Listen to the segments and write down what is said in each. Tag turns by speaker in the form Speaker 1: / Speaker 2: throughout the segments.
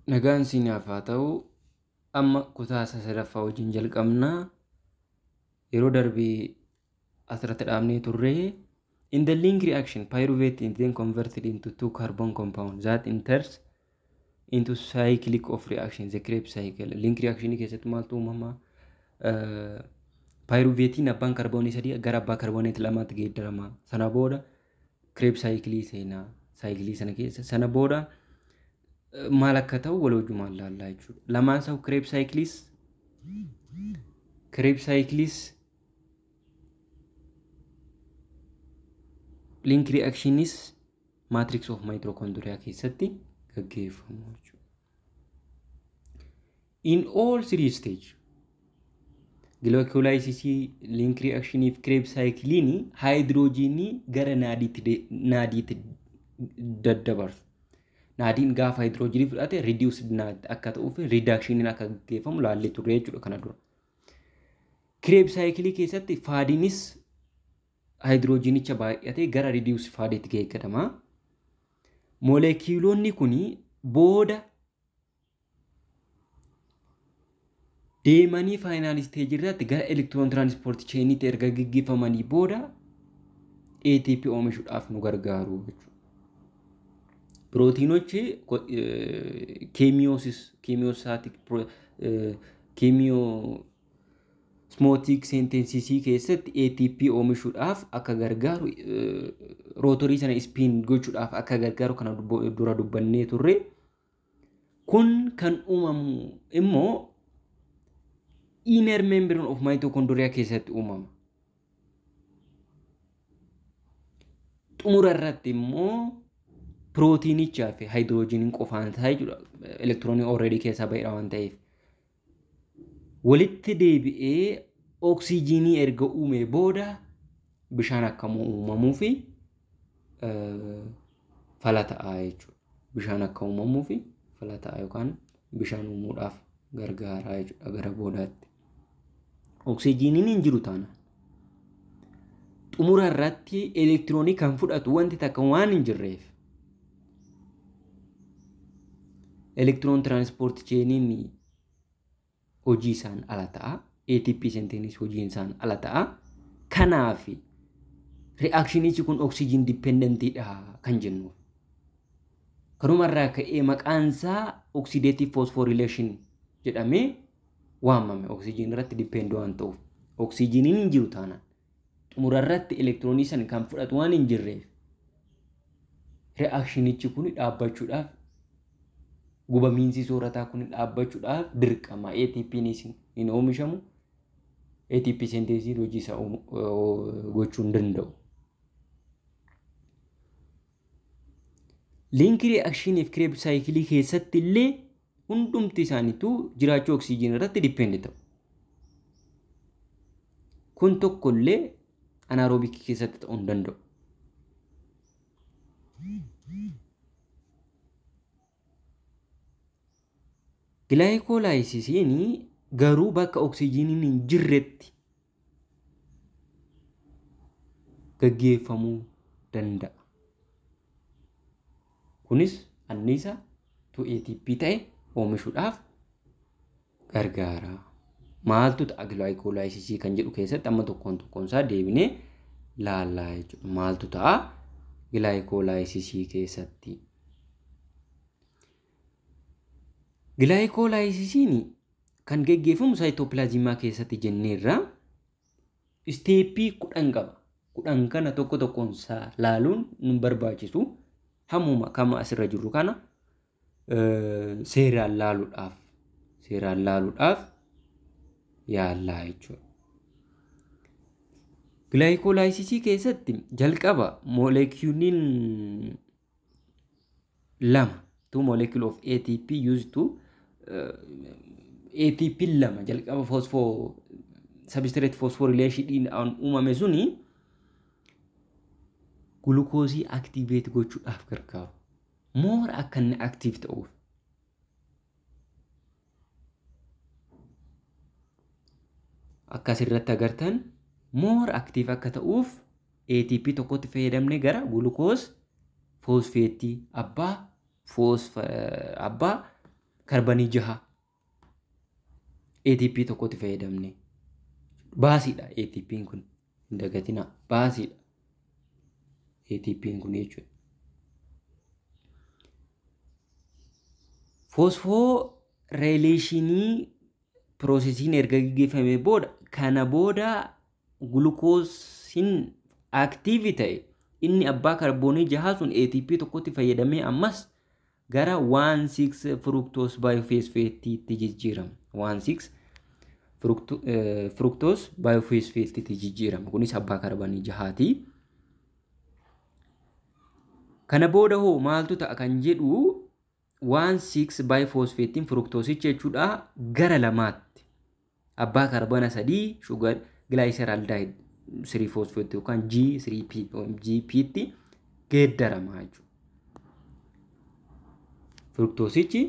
Speaker 1: Nagaan siinaaf haa ta'u. Amma kutaa isa sadaffaa wajjin jalqabnaa. Yeroo darbee asirratti dhaabnee turre. In the link reaction, pyruvate is then converted into two carbon compound that enters into cyclic of reaction, the Krebs cycle. Link reaction keessatti maaltu uumama? Pyruvatein abbaan kaarboonii sadii gara abbaa kaarboonii lamaatti geeddarama. Sana booda Krebs cycle seenaa. Cycle sana keessa sana booda maal akka ta'u wal wajjumaan laallaa jechuudha. Lamaan isaa Krebs cycles link reactionis matrix of mitochondria keessatti gaggeeffamu jechuudha. In all three stage glycolysis, link reaction fi Krebs cyclein hydrogenii gara naadiitti daddabarsu. Naadiin gaafa hydrogenii fudhate reduced NAD akka ta'uuf reductioniin akka gaggeeffamu laallee turre jechuudha kana dura. Krebs cycle keessatti faadiinis hydrogenicha baay'atee gara reduced faadiitti geeddarama. Molekiiloonni kun booda deemanii final stage irratti gara electron transport chainiitti erga gaggeeffamanii booda ATP oomishuudhaaf nu gargaaru jechuudha. Pirootiinochi chemiosmotic synthesis keessatti ATP oomishuudhaaf akka gargaaru rootorii sana spin gochuudhaaf akka gargaaru kana dura dubbannee turre. Kun kan uumamu immoo inner membrane of mitochondria keessatti uumama. Xumura irratti immoo pirootiinichaa fi haayidroojiniin qofaan ta'a jechuudha. Elektiroonii already keessaa ba'eera waan ta'eef. Walitti deebi'ee oksijiinii erga uume booda bishaan akka uumamuu fi fala ta'a jechuudha. Bishaan akka uumamuu fi fala ta'a yookaan bishaan uumuudhaaf gargaara jechuudha gara boodaatti. Oksijiiniin hin jiru taanaan xumura irratti elektiroonii kan fudhatu wanti takka waan hin jirreef electron transport chainiin hojii isaan ala ta'a. ATP synthesis hojii isaan ala ta'a. Kanaaf reactionichi kun oxygen dependentidha kan jennu. Kanumarraa ka'ee maqaan isaa oxidative phosphorylation jedhamee waamame oxygen irratti depend waan ta'uuf. Oxygeniin hin jiru taanaan xumura irratti elektiroonii sana kan fudhatu waan hin jirreef reactionichi kun dhaabbachuudhaaf gubamiinsi soorataa kun dhaabbachuudhaaf dirqama. ATPnis hin oomishamu. ATP synthesis hojii isaa gochuu hin danda'u. Link reaction fi Krebs cycle keessatti illee hundumti isaaniitu jiraachuu oksijiin irratti depend ta'u. Kun tokko illee anaerobic keessatti ta'uu hin danda'u. Glycolysisiin garuu bakka oksijiiniin hin jirretti gaggeeffamuu danda'a. Kunis anniisa 2 ATP ta'e oomishuudhaaf gargaara. Maaltu ta'a glycolysisii kan jedhu keessatti amma tokkoon tokkoon isaa deebinee laallaa jechuudha. Maaltu ta'a glycolysisii keessatti? Glycolysisiin kan gaggeeffamu saayitoopilaazyimaa keessatti jenneerra. Isteeppii 10 qaba. 10 kana tokko tokkoon isaa laaluun nu barbaachisu. Hammuma kama asirra jirru kana seeraan laaluudhaaf yaallaa jechuudha. Glycolysisii keessatti jalqaba moolekiyuuliin lama two molecule of ATP used to ATP lama jalqaba substrate phosphorylation uumame suni gulukoosii activate gochuudhaaf gargaaru. More akka inni active ta'uuf. Akka asirratti agartan more active akka ta'uuf ATP tokkotti fayyadamnee gara gulukoos foosfeetii abbaa karbanii 6 ATP tokkotti fayyadamne. Baasiidha ATP'n kun, hin dagatinaa, baasiidha ATP'n kun jechuudha. Phosphorylation processiin erga gaggeeffamee booda, kana booda gulukoosiin active ta'e inni abbaa kaarboonii 6 sun ATP tokkotti fayyadamee ammas gara 1,6 fructose bisphosphateetti jijjiirama. 1,6 fructose bisphosphateetti jijjiirama. Kunis abbaa kaarboonii 6ti. Kana booda hoo maaltu ta'a kan jedhu 1,6 bisphosphateetiin fructosicha jechuudha gara lamaatti abbaa kaarboona 3 sugar glyceraldehyde 3 phosphate yookaan G3P GP'tti geeddarama jechuudha. Fructosichi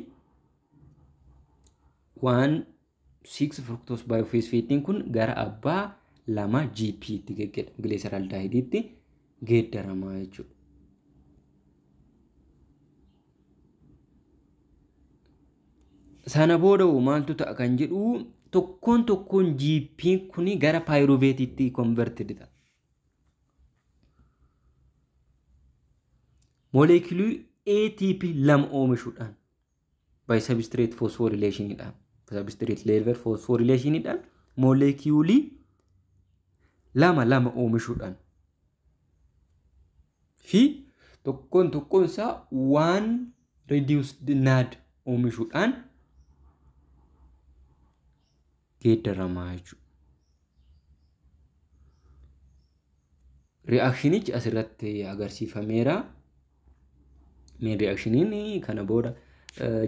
Speaker 1: 1,6 fructose bisphosphateetiin kun gara abbaa 2 GP'tti glyceraldehydeetti geeddarama jechuudha. Sana booda maaltu ta'a kan jedhu tokkoon tokkoon GP kuni gara pyruvateetti converted ta'a. Moleekilii ATP 2 oomishuudhaan by substrate phosphorylationiidhaan, substrate level phosphorylationiidhaan moleekiyuulii 2 oomishuudhaan fi tokkoon tokkoon isaa 1 reduced NAD oomishuudhaan geeddaramaa jechuudha. Reaakshinichi asirratti agarsiifameera. Main reaakshiniin kana booda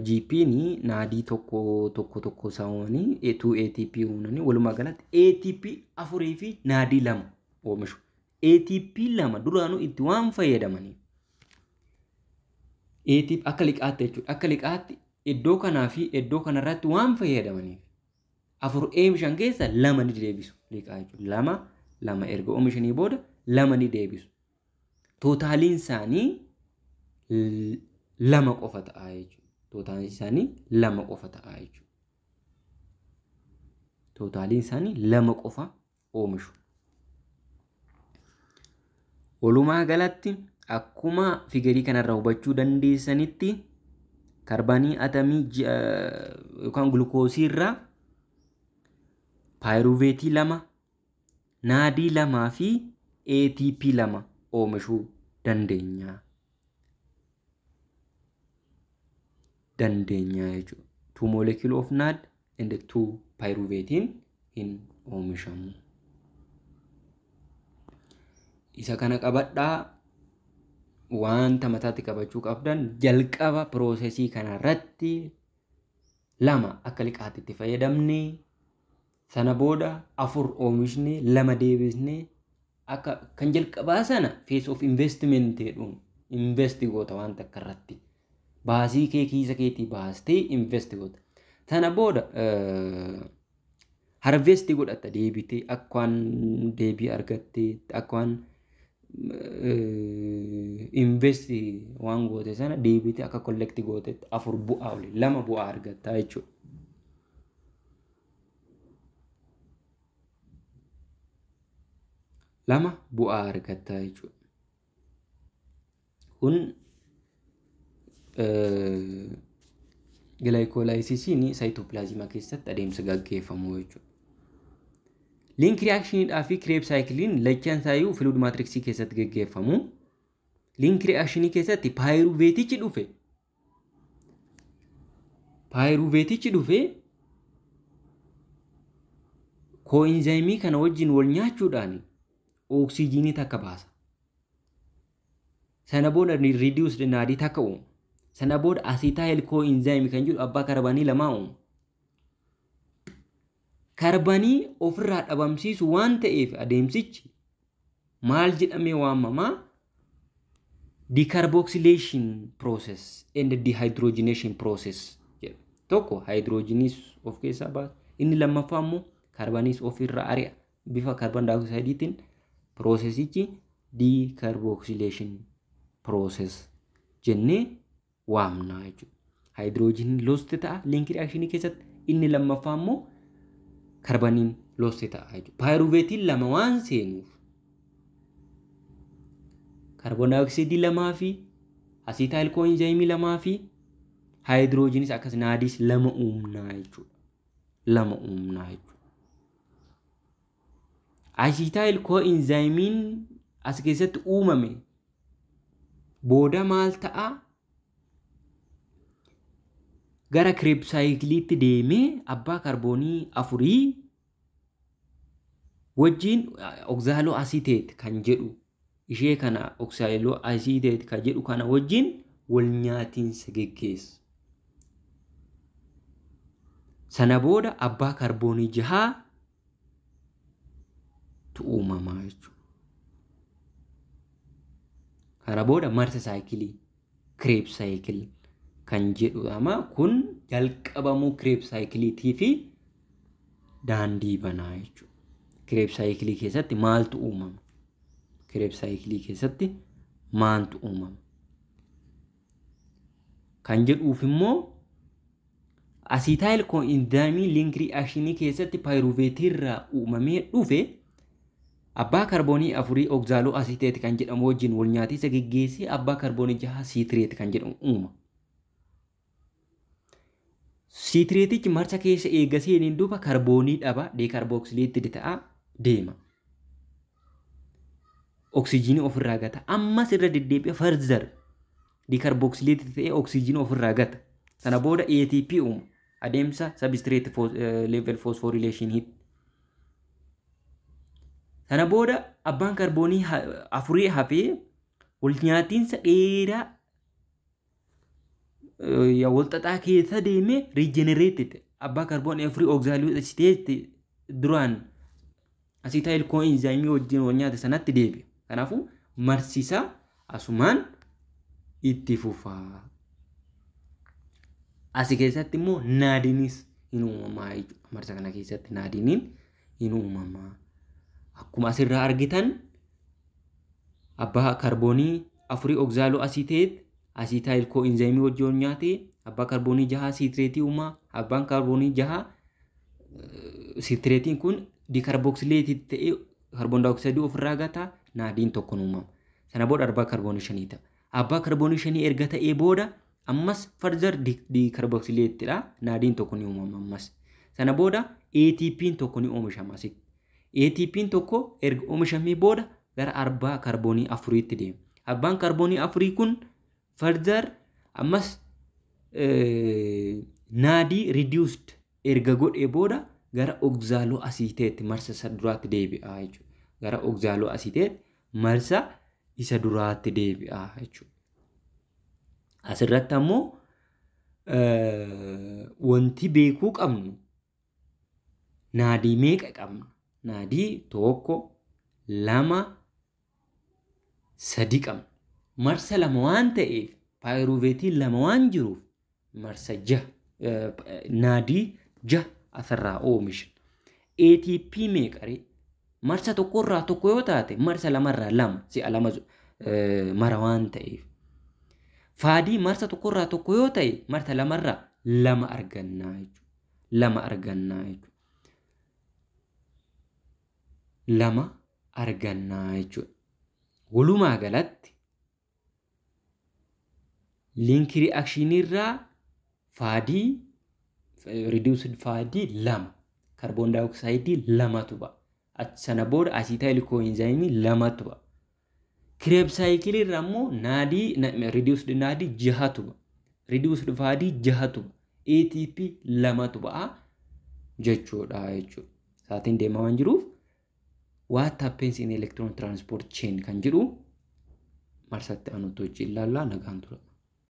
Speaker 1: GP'n naadii tokko tokko tokko isaa uumanii 2 ATP uumanii walumaa galatti ATP 4 fi naadii 2 oomishu. ATP 2 duraanuu itti waan fayyadamaniif ATP akka liqaatti jechuudha. Akka liqaatti iddoo kanaa fi iddoo kanarratti waan fayyadamaniif 4 oomishan keessa 2 ni deebisu liqaa jechuudha. 2 2 erga oomishanii booda 2 ni deebisu. Tootaaliin isaanii 2 qofa ta'a jechuudha. Tootaaliin isaanii 2 qofa ta'a jechuudha. Tootaaliin isaanii 2 qofa oomishu. Walumaa galatti akkuma figarii kanarraa hubachuu dandeessanitti kaarboonii atamii yookaan gulukoosii irraa paayiruveetii 2, naadii 2 fi ATP 2 oomishuu dandeenya. Jechuudha. 2 molecule of NAD and 2 pyruvatein hin oomishamu. Isa kana qabadhaa, wanta mataatti qabachuu qabdan jalqaba piroosesii kanarratti 2 akka liqaatti itti fayyadamne, sana booda 4 oomishne 2 deebisne akka kan jalqabaa sana phase of investment jedhuun invest goota wanta akka irratti baasii kee kiisa keetii baastee invest goota. Sana booda harvest godhatta deebitee akka waan deebii argattee akka waan invest waan goote sana deebitee akka collect gootetti 4 bu'aa olii 2 bu'aa argatta jechuudha. Lama bu'aa argatta jechuudha. Kun gilaayikoolaayisiin saayitoopilaazima keessatti adeemsa gaggeeffamu jechuudha. Link reaakshiniidhaa fi Krebs saayikiliin lachaan isaayyuu fluid maatriksii keessatti gaggeeffamu. Link reaakshinii keessatti paayiruveetichi dhufe kooinzaayimii kana wajjin wal nyaachuudhaan oksijiinii takka baasa. Sana booda reduced NAD takka uuma. Sana booda acetyl coenzyme kan jedhu abbaa kaarbanii 2 uuma. Kaarbanii ofirraa dhabamsiisu waan ta'eef adeemsichi maal jedhamee waamamaa? Decarboxylation process and dehydrogenation process jedha. Tokko haayidroojiniis of keessaa baasa. Inni lammaffaa immoo kaarbaniis ofirraa ari'a. Bifa kaarboon daayoksaayidiitiin piroosesichi decarboxylation process jennee waamna jechuudha. Haayidroojiniin lost ta'a link reactionii keessatti. Inni lammaffaa immoo karbaniin lost ta'a jechuudha. Paayiruveetiin 2 waan seenuuf kaarboon daayooksaayidii 2 fi acetyl coenzyme 2 fi haayidroojinis akkas NADiis 2 uumnaa jechuudha. 2 uumnaa jechuudha. Acetyl coenzymiin as keessatti uumame booda maal ta'a? Gara Krebs cycleiitti deemee abbaa kaarboonii 4 wajjin oxaloacetate kan jedhu ishee kana oxaloacetate kan jedhu kana wajjin wal nyaatiinsa geggeessa. Sana booda abbaa kaarboonii 6 tu uumamaa jechuudha. Kana booda marsa cycleii Krebs cycle kan jedhama. Kun jalqabamuu Krebs cycleiitii fi daandii banaa jechuudha. Krebs cycleii keessatti maaltu uumama? Krebs cycleii keessatti maaltu uumama? Kan jedhuuf immoo acetyl coenzymeii link reactionii keessatti pyruvatiirraa uumamee dhufe abbaa kaarboonii 4 oxaloacetate kan jedhamu wajjin wal nyaatiinsa geggeessee abbaa kaarboonii 6 citrate kan jedhamu uuma. Citrateichi marsa keessa eega seeniin duuba kaarboonii dhaba decarboxylated ta'a deema. Oksijiinii ofirraa gata. Ammas irra deddeebi'a further decarboxylated ta'ee oksijiinii ofirraa gata. Sana booda ATP uuma. Adeemsa substrate level phosphorylation. Sana booda abbaan kaarboonii 4 hafee wal nyaatiinsa dheeraa wal xaxaa keessa deemee regenerated abbaa kaarboonii 4 oxaloacetate duraan acetyl coenzymeii wajjin wal nyaate sanatti deebi'a. Kanaafuu marsisaa asumaan itti fufaa. Asi keessatti immoo NADiinis hin uumamaa jechuudha. Marsa kana keessatti NADiiniin hin uumamaa. Akkuma asirraa argitan abbaa kaarboonii 4 oxaloacetate acetyl coenzymeii wajjin wal nyaate abbaa kaarboonii 6 citrateii uumaa. Abbaan kaarboonii 6 citrateiin kun decarboxylated ta'ee kaarboon daayooksaayidii ofirraa gata. NADiin tokko uumama. Sana booda abbaa kaarboonii 5 ta'a. Abbaa kaarboonii 5 erga ta'ee booda ammas further decarboxylatedha. NADiin tokko ni uumama ammas. Sana booda ATP'n tokko ni oomishama asitti. ATP'n tokko erga oomishamee booda gara abbaa kaarboonii 4tti deema. Abbaan kaarboonii 4 kun further ammas NADii reduced erga godhee booda gara oxaloacetate marsa isa duraatti deebi'a jechuudha. Gara oxaloacetate marsa isa duraatti deebi'a jechuudha. Asirratti ammoo wanti beekuu qabnu NADii meeqa qabna? NADii 1, 2, 3 qabna. Marsa 2 waan ta'eef pyruvate 2 waan jiruuf marsa 6 NADii 6 asirraa oomishna. ATP meeqa ree? Marsa tokkorraa 1 yoo taate marsa 2rraa 2 si'a 2 mara waan ta'eef. FADii marsa tokkorraa 1 yoo ta'e marsa 2rraa 2 argannaa jechuudha. 2 argannaa jechuudha. 2 argannaa jechuudha. Walumaa galatti link reactionirraa FADii reduced FADii 2 kaarboon daayooksaayidii 2tu ba'a. Sana booda acetyl coenzymeii 2tu ba'a. Krebs cycleirraa immoo NADii reduced NADii 6tu ba'a. Reduced FADii 6tu ba'a. ATP 2tu ba'a jechuudha jechuudha. Sa'aatiin deemaa waan jiruuf what happens in electron transport chain kan jedhu marsatti aanutti hojii ilaallaa nagaan tura.